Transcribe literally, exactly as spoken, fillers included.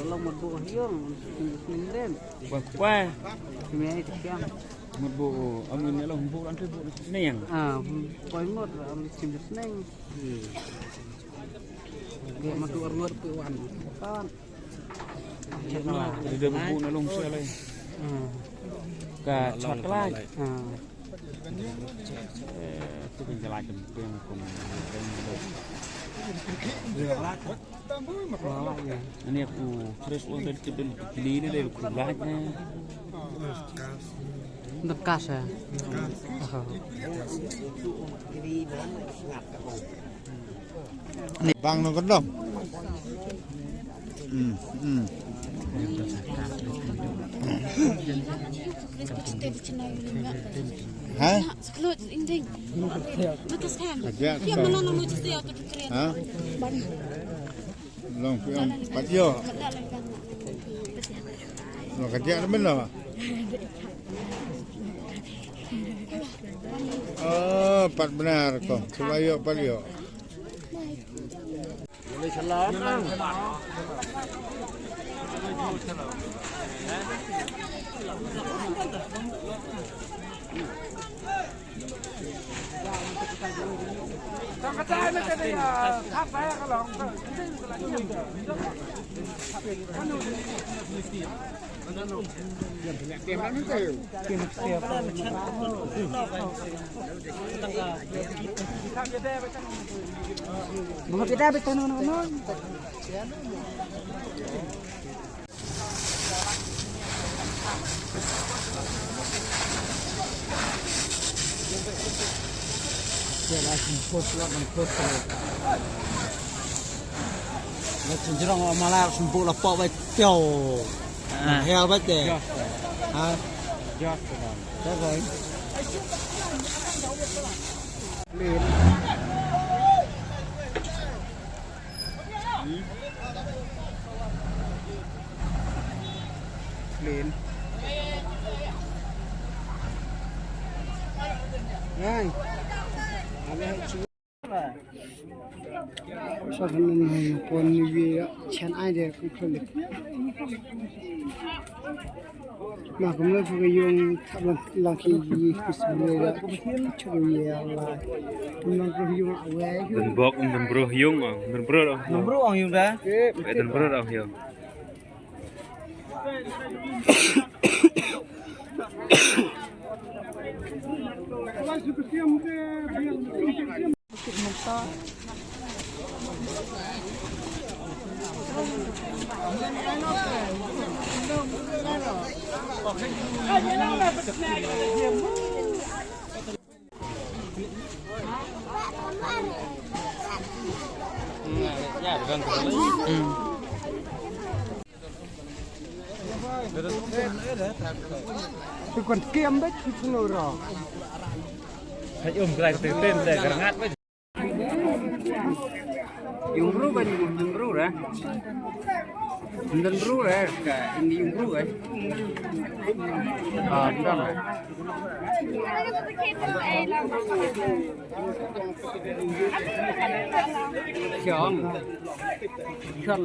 Long mut buh hiong, sim sneng den. Wah, wah. Sim ai ti kiang. Mut buh, am ni long buh lan tu buh sneng. Ah, koi mut am sim sneng. Dia matu arngot pi wan. Kan. Dia buh na long sel ai. Ah. Ka chot ka lai. Ah. Eh, tu kan jalan kan peng kum. Ani aku terus uang dari tu beli ni dari kulat ni. Dekas ya. Oh. Bang no kendom. Hmm, hmm. Ha? Aja. Ha? Long pi ong pat ïoh. Long ka jack na mynno. Oh, pat bnar ko. Cuba ïoh, pat ïoh. Ïa la sngewthuh, la sngewthuh. La sngewjrong, ma la sngewbha la pok bai pio. Ah. Hel bai te. Just. Ha? Just. Just. Clean. Hmm? Clean. Ngai. Sa kan pon ni wi chen ai de kan klik. Ma kumno phu ka yung thap lang, lang ki yi kus bule da. Chu yi la. Kumno phu yung awe. Den bok, den bro yung, den bro. Den bro ang yung da. Eh, den bro ang yung. Yung bru ba, yung bru ra. Yung bru ra, ka, yung bru eh. Ah, dang. Siang. Siang.